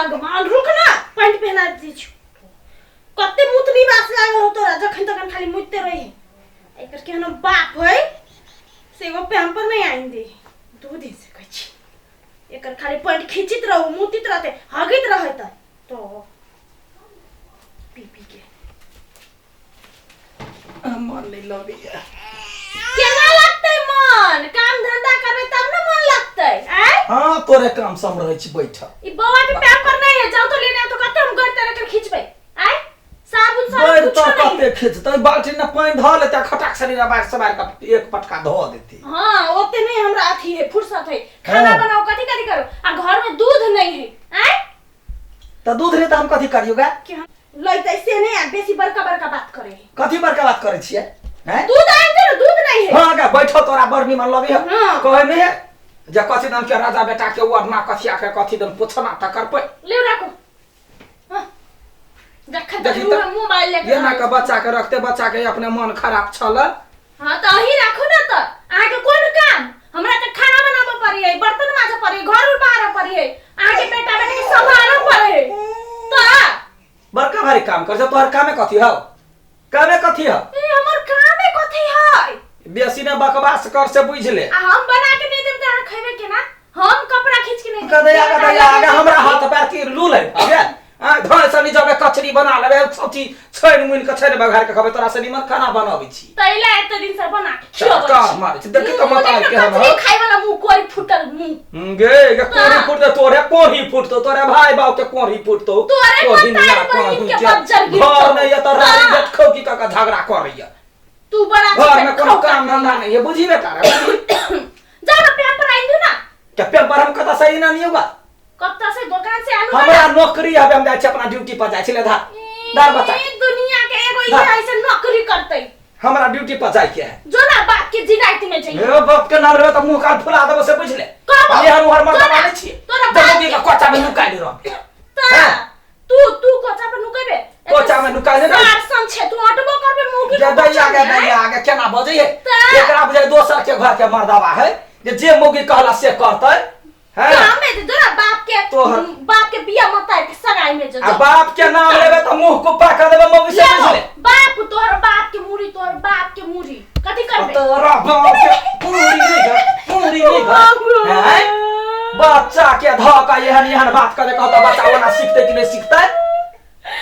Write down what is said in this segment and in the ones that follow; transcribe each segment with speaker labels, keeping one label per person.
Speaker 1: भगवान रुक ना पैंट पहना दी छु कते मुतनी बास लागल हो तोरा जखन तखन खाली मुतते रहे एकर केहनो बाप है से एगो पैम्पर नहीं आइन दे दू दिन से कहै छी एकर खाली पैंट खींचित रहू मुतित रहते हगित रहै त तो पी पी के
Speaker 2: मन नहीं लगैया।
Speaker 1: केना लगतै मन? काम धंधा करबै तब ने मन लगतै। आय
Speaker 2: हाँ तोरे काम सब रहै छी बैठल।
Speaker 1: ई बौआ के पेपर नहीं है, जाओ तो लेने आओ तो कते हम गड़ तरह के खींचबै। आय साबुन साबुन
Speaker 2: बैठ
Speaker 1: कुछो
Speaker 2: तो
Speaker 1: नहीं।
Speaker 2: कते खींचतै, बाल्टी में पानि धऽ लेतै, खटाक शरीर बाहर सवार के एक पटका धऽ देतै।
Speaker 1: हाँ ओते नहीं हमरा अथी है, फुर्सत है। खाना
Speaker 2: हाँ।
Speaker 1: बनाओ कथी कथी करो, आ घर में दूध नहीं है। आय
Speaker 2: तऽ दूध नहीं तऽ हम कथी करियो गा?
Speaker 1: कि हम लैतै से नहीं, आ बेसी बड़का बड़का बात करे है।
Speaker 2: कथी बड़का बात करै छियै? हैं?
Speaker 1: दूध आनि दे ना, दूध नहीं है।
Speaker 2: हाँ गा बैठो, तोरा बड़ निमन लगै है।
Speaker 1: हाँ।
Speaker 2: कहै नहीं है जे कथी दन के राजा बेटा के ओढ़ना कथिया के कथी दन पोछना तकर पे।
Speaker 1: ले राखो। हाँ। जखन तक
Speaker 2: देखी
Speaker 1: मुँह
Speaker 2: तऽ
Speaker 1: में मोबाइल लेके
Speaker 2: एना
Speaker 1: रहै
Speaker 2: के बच्चा के रखते बच्चा के अपने मन खराब छल।
Speaker 1: हाँ तो अही राखू ना, तो अहाँ के कोन काम? हमरा तो खाना बनाबऽ पड़ी है, बर्तन माजऽ पड़ी है, घर उर बहारऽ पड़ी है, अहाँ के बेटा बेटी के सम्हारऽ पड़े है। तो
Speaker 2: बड़का भारी काम कर, तोहर कामे कथी हौ? कामे कथी हौ?
Speaker 1: ए हमर कामे कथी है?
Speaker 2: बेसी ने बकवास कर से बुझ ले।
Speaker 1: आ हम बना के नहीं देब त अहाँ खैबे केना? हम कपड़ा खींच के नहीं
Speaker 2: कदे
Speaker 1: देब।
Speaker 2: आगा दे आगा हमरा हाथ पैर की लूल है अगे आ धोए सनी जबे कचरी बना लेबे, सब चीज छानि मुनि के छानि बघार के खबे, तोरा से निमन खाना बनाबै छी।
Speaker 1: तैला एते दिन से बना के खियबै
Speaker 2: का
Speaker 1: छी।
Speaker 2: मारै छी देखी तऽ
Speaker 1: मुँह
Speaker 2: मत आइ
Speaker 1: देख
Speaker 2: के हम
Speaker 1: कचरी खाय वाला मुँह, कोरी फूटल मुँह।
Speaker 2: गे गे कोढ़ी फूटतो तोरे, कोढ़ी फूटतो तोरे भाई बाप के कोढ़ी फूटतो।
Speaker 1: तोरे
Speaker 2: कोढ़ी
Speaker 1: पता
Speaker 2: ना
Speaker 1: है बहिन
Speaker 2: कोढ़ी
Speaker 1: के
Speaker 2: के
Speaker 1: बज्जर गिरतो।
Speaker 2: घर नहीं है तो रानी
Speaker 1: हाँ।
Speaker 2: देखो की काका झगड़ा करैया।
Speaker 1: तू बड़ा
Speaker 2: घर में कोनो
Speaker 1: खौका
Speaker 2: काम धंधा नहीं है, बुझी बेटा रे, बुझी।
Speaker 1: जाओ ना पेपर आइन दू ना।
Speaker 2: के पेपर हम कतऽ से ना नहीं होगा?
Speaker 1: कतऽ से दोकान से आनू ना।
Speaker 2: हमरा नौकरी है, हम जाइ छी अपना ड्यूटी पर जाइ छी, ले धार धार बच्चा।
Speaker 1: ई दुनिया के एगो
Speaker 2: धार।
Speaker 1: इहे ऐसे नौकरी करतै।
Speaker 2: हमरा ड्यूटी पर जाय के है।
Speaker 1: जो ना बाप के जिनाइत में जाइए।
Speaker 2: हे बाप के नाम लेबै तऽ मुंह कान फुला देबो से बुझ ले।
Speaker 1: कब?
Speaker 2: एहन ओहर मर्दाना
Speaker 1: तोरा-
Speaker 2: नहि छियै।
Speaker 1: तोरा
Speaker 2: तऽ
Speaker 1: बाप
Speaker 2: मौगी के कोचा में नुकाइल रहबै।
Speaker 1: त
Speaker 2: हाँ।
Speaker 1: तू तू कोचा पर नुकेबे?
Speaker 2: कोचा में नुकाइल नहि।
Speaker 1: सार सन छे तू अटबो करबे मौगी के
Speaker 2: जे दैया
Speaker 1: कोचा
Speaker 2: के
Speaker 1: में,
Speaker 2: दैया के केना बजै है?
Speaker 1: तऽ-
Speaker 2: एकरा बुझाइ दोसर के घर के मर्दावा है जे जे मौगी कहला से करतै। हैं?
Speaker 1: काम में जो ना बाप के
Speaker 2: तोहर-
Speaker 1: बाप के बिया मत आए के सगाई में जो
Speaker 2: आ बाप के नाम लेबे तऽ मुंह कुप्पा कर देबे मौगी से
Speaker 1: ले
Speaker 2: बुझ ले।
Speaker 1: बाप तोहर बाप के मुरी, तोहर बाप के मुरी कथी करबे?
Speaker 2: तोरा बाप के मुरी नहीं घर, मुरी नहीं घर। हैं? बच्चा के धऽ के एहन एहन बात करे कहता बच्चा ओना सीखतै कि नहि सीखतै?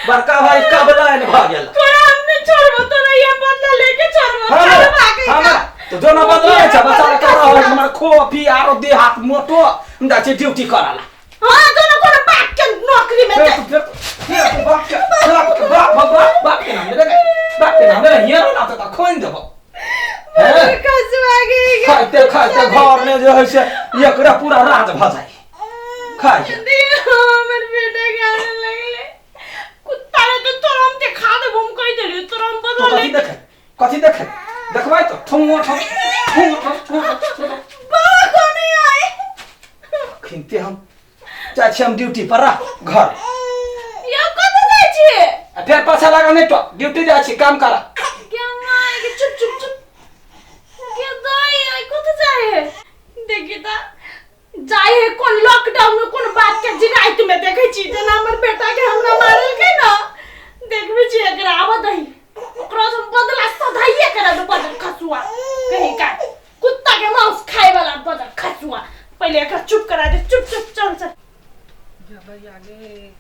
Speaker 2: बड़का भाई कबलाइन भऽ गेल।
Speaker 1: तोरा हम नहीं छोड़बो, तोरा ये बदला लेके छोड़बो।
Speaker 2: हमरा
Speaker 1: चल भागे
Speaker 2: हमरा तो जो ना बदला नहीं छै बच्चा के रहल हमर खो पी आरो देह हाथ मोटो, हम जाइ छी ड्यूटी करऽ ला।
Speaker 1: हाँ जो ना कोनो बाप के नौकरी में
Speaker 2: फेर
Speaker 1: जाए।
Speaker 2: तू फेर फेर तू बाप के बाप के बाप बाप बाप के नाम लेबे, बाप के नाम लेबे हियाँ रहना तऽ खोइन देबो। हैं? खाइते खाइते घर में जे है से एकरा पूरा राज भऽ जाइ खाइ के।
Speaker 1: हमर बेटा के आने लगले कुत्ता रे, तो तोरा हम देखा देबो, हम कहि देलियो तोरा हम
Speaker 2: तो
Speaker 1: बदला
Speaker 2: कथी
Speaker 1: ले।
Speaker 2: देखे कथी देखे देखबै तऽ ठुमो ठुम ठुम ठुम ठुम ठुम।
Speaker 1: बाबा कोने आए
Speaker 2: खिनते हम जाइ छी हम ड्यूटी पर रह घर।
Speaker 1: यौ कतऽ जाइ छियै?
Speaker 2: आ फेर पाछा लागल नहि तो ड्यूटी जाइ छी काम करा।
Speaker 1: के माय के चुप चुप चुप के दाई आई कतऽ जाइ है? देखी त जाइ है कोन लॉकडाउन में कोन बात के जिराइत में देखै छी जेना हमर बेटा के हमरा मारलकै ना, देखबै छी एकरा आबऽ दही, ओकरा से बदला सधाइए के रहबै। बदल खसुआ कहीं का कुत्ता के मांस खाए वाला बदल खसुआ, पहले एकरा चुप करा दे। चुप चुप चल चल।
Speaker 2: गे गे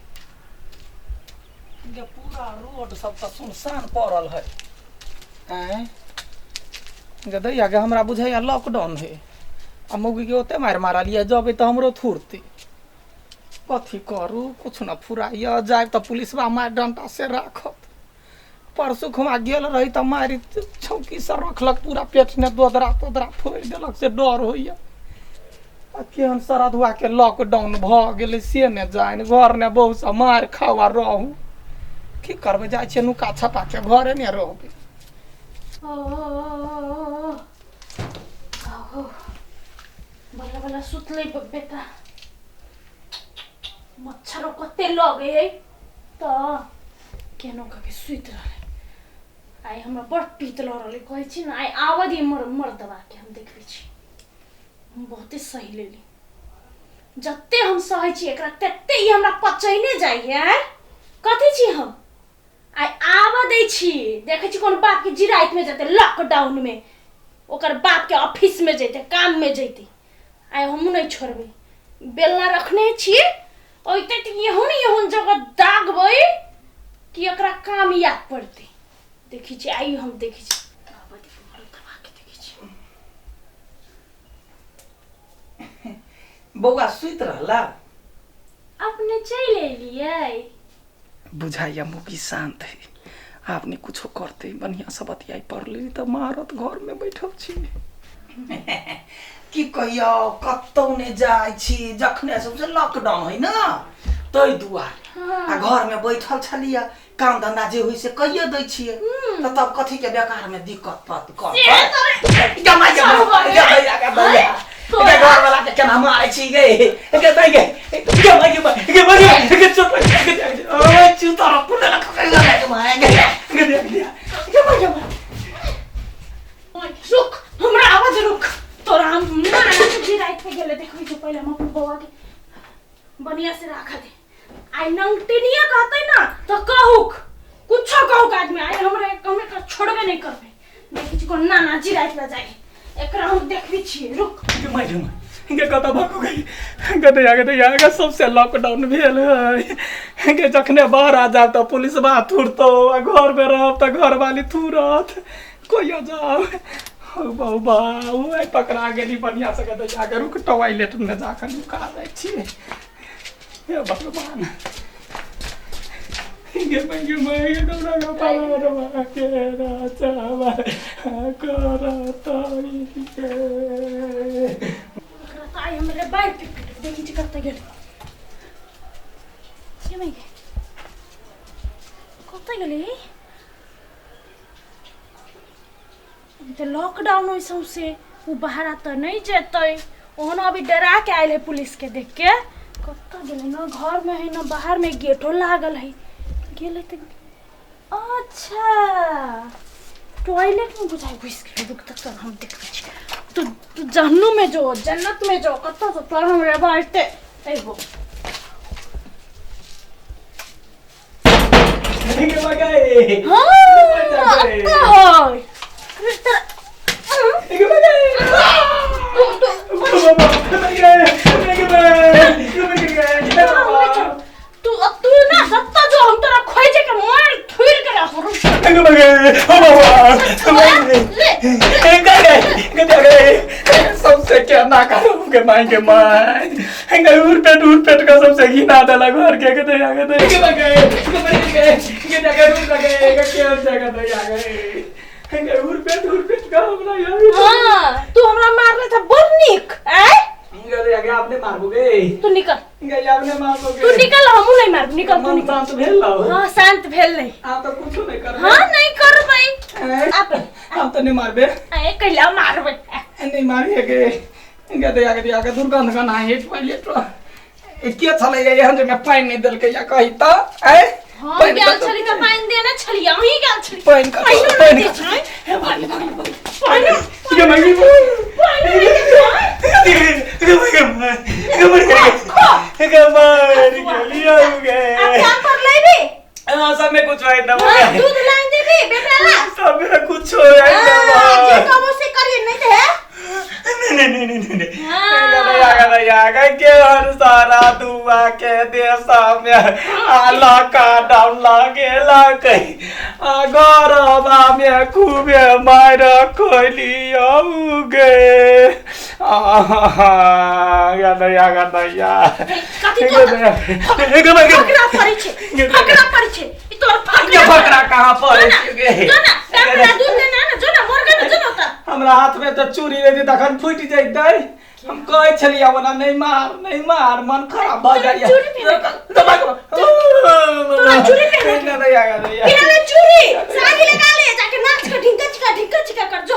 Speaker 2: गे पूरा रोड सब तऽ सुनसान पड़ल है। आँय गे दैया गे, हमरा बुझाइया लॉकडाउन है आ मौगी के ओते मारि मारलियै, जबै तऽ हमरो थुरतै। कथी करू कुछ न फुराइया, जायब तऽ पुलिसवा मारि डंटा से राखत। परसू खुमा गेल रही तऽ मारि छौकी से रखलक, पूरा पेट ने दोदरा तोदरा फोड़ि देलक, से डर होइया। आ केहन सरधुआ के लॉकडाउन भऽ गेलै से ने जानि, घर ने बहु से मारि खाउ आ रहू। की करबै, जाइ छियै नुका छपा के घरे ने रहबै।
Speaker 1: ओ बल्ल बल्ल सुतलै बेटा, मच्छरो कते लगे है तऽ केनो कऽ के सुति रहलै। आइ हमरा बड़ पीत लऽ रहलै, कहै छी ने आइ आबऽ दियै मर मर्दबाके, हम देखबै छी। हम बहुते सही लेली। जते हम सहै छी एकरा तते ई हमरा पचैने जाइए। आँय कथी छी हम? आइ आबऽ दै छी, देखै छी कोन बाप के जिराइत में जेतै लॉकडाउन में, ओकर बाप के ऑफिस में जेतै, काम में जेतै। आइ हमहूँ नहीं छोड़बै। बेलना रखने छी, ओइते तऽ एहन एहन जगह दागबै कि एकरा काम याद पड़तै। देखै छी आइ हम, देखै छी आबऽ दे, दबा के देखै छी।
Speaker 2: बौआ सुति रहला?
Speaker 1: अपने चलि एलियै?
Speaker 2: बुझाइया मुगी शांत है, आब नहीं कुछो करते, बढ़िया से बतियाई पड़ली तऽ मारत। घर में बैठल छी, की कहियो, कतौ नहि जाइ छी जखने सबसे लॉकडाउन है ना, ताहि दुआरे आ घर में बैठल छलियै, काम धंधा जे होइ से कहिए दै छियै, तऽ तब कथी के बेकार में दिक्कत पत कर
Speaker 1: से तोरे
Speaker 2: जमा जमा गे भैया गे, घर वाला के केना मारै छी गे, गे दै गे गे भाई गे गे भाई गे, चुप गे, ओ चुप तर पुणे गे गे भाई गे गे गे गे भाई गे।
Speaker 1: रुक, हमरा आवाज रुक, तोरा हम मार के रात पे गेले देखबै छी। पहिले हम अपन बौआ के बढ़िया से राख दे। आइ नंगटिनिया कहतै ना तो कहूक, कुछो कहूक आदमी, आइ हमरा हम एकरा छोड़बे नहीं करबै। देखै छी कोन नाना जी राति ला जाइ, एकरा हम देखबै छियै, रुक।
Speaker 2: गे माय गे माय गे, कतऽ भागू गई गे दैया गे दैया गे? सबसे लॉकडाउन भेल है गे, जखने बाहर आ जाब तऽ पुलिसबा थुरतौ, आ घर में रहब तऽ घरवाली थुरत। कोइया जाओ बाबा, आइ पकड़ा गेली बढ़िया से गे दैया गे। रुक, टॉयलेट में जाकर नुका जाइ छी। हे भगवान गे माय गे माय गे, गौरा गोपाल के राजा करतई गे।
Speaker 1: एकरा तऽ आइ हमरे बाइक पे पीट देखै छी कतऽ गेल। के माय गे, कतऽ गेलै? तऽ लॉकडाउन होइ सौंसे, ओ बाहर तऽ नहि जेतै। ओहन अभी डरा के आयल है पुलिस के देख के। कतऽ गेलै? न घर में है न बाहर में, गेटो लागल है। गेलै तऽ अच्छा टॉयलेट में बुझाइ घुसि गेलै। रुक तऽ तोरा हम देखै छी। तू तू जहन्नुम में जो, जन्नत में जो, कतऽ जो, तोरा हम रे बाजते अयबो।
Speaker 2: गे माय गे।
Speaker 1: हाँ, अत्ता है अरे तोरा
Speaker 2: गे माय गे।
Speaker 1: तू तू तोरा हम नहि छोड़ब। तू तू ना जत्ता जो, हम तोरा खोजे के मार थुइर के राखो। रुक ले।
Speaker 2: सबसे क्या करू के माय के my गे, उड़ पेट का सबसे घिना देला घर के के दया के दया के गए के के के रुक गए के के जगह दया गए गे, उड़ पेट का हमरा यार।
Speaker 1: हाँ, तू हमरा मारले था बड़ नीक। आय
Speaker 2: गे दया गे, आपने मारबो गे।
Speaker 1: तू निकल।
Speaker 2: गे आपने मारबो
Speaker 1: तू
Speaker 2: गे।
Speaker 1: निकल, हमहूँ नहीं मारब, निकल तू।
Speaker 2: मन
Speaker 1: निकल।
Speaker 2: शांत भेल?
Speaker 1: हाँ, शांत भेल नहीं।
Speaker 2: आप तो कुछो नहीं करबे।
Speaker 1: हाँ, नहीं करबै। आप
Speaker 2: आप तो नहीं मारबे।
Speaker 1: आय कैला मारबै?
Speaker 2: नहीं मारिए गे गे दया गे दया गे, दुर्गंध गना है टॉयलेट के छलै एहन जे में पानि नहि देलकै या कही तऽ आय।
Speaker 1: हम गेल छली तऽ पानि देने छली, अहीं गेल छली।
Speaker 2: पानि कतौ
Speaker 1: पानिओ नहि
Speaker 2: पानि
Speaker 1: दै छै।
Speaker 2: हे भागले भागले भागले।
Speaker 1: पानिओ
Speaker 2: गे माय गे।
Speaker 1: पानिओ नहि दै छै।
Speaker 2: गे माय गे माय गे माय गे गे मार गेलियो गे।
Speaker 1: आ काम पर लेबी?
Speaker 2: हाँ, सब में कुछ है ना।
Speaker 1: हाँ, दूध लाइन देबी बेटा ला?
Speaker 2: सब में कुछ हो है।
Speaker 1: हाँ, जे कहबो से करिए, नहीं तऽ है।
Speaker 2: नहीं नहीं नहीं नहीं नहीं।
Speaker 1: हाँ।
Speaker 2: के हर सारा दुआ के देश में आ लॉकडाउन लगे लगे, आ घरबा में खूबे मार खोलियो गे। गदैया गदैया।
Speaker 1: कथी तोर फकरा पड़ै छै? फकरा पड़ै छै ई तोर?
Speaker 2: ये
Speaker 1: फकरा
Speaker 2: फकरा कहाँ पड़ै
Speaker 1: जो ना,
Speaker 2: छै गे?
Speaker 1: जो ना, बाप दूध देना ना, जो ना मुर्गा ना, जो ना ओतऽ।
Speaker 2: हमरा हाथ में तऽ चूड़ी रहती तखन फूटि जैतै। हम कहै छलियै ओना नहि मार, नहि मार, मन खराब भऽ जाइए।
Speaker 1: चूड़ी पहिने। तोरा चूड़ी पहिने। पिन्हले चूड़ी साड़ी लगा ले, जाके नाच के ढिंका चिका ढिंका चिका कर जो।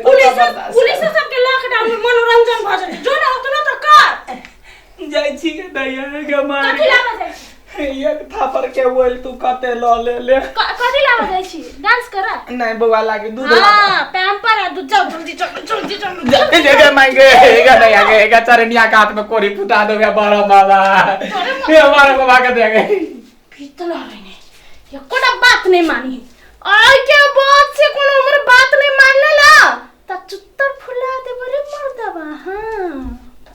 Speaker 1: पुलिस पुलिस सबके लॉकडाउन में मनोरंजन भऽ जेतै। जो ना, ओतना तऽ कर।
Speaker 2: जाइ छी गे दैया गे मार।
Speaker 1: कथी लाबऽ जाइ छी?
Speaker 2: एक थापर के ओल तू कते ल ले ले।
Speaker 1: कथी लाबऽ जाइ छी? डांस कर।
Speaker 2: नहीं बौआ लागे दूध लाबऽ।
Speaker 1: हाँ, पैम्पर आ दूध, जाओ जल्दी चलो, जल्दी चलो।
Speaker 2: जय जय मांगे एगा नहीं आगे एगा चरनिया के हाथ में कोरी फुटा देबे बड़ा बाबा, ये बड़ा बाबा के देगे।
Speaker 1: भीतर आ रहे ने, ये कोना बात नहीं मानी। आय के बा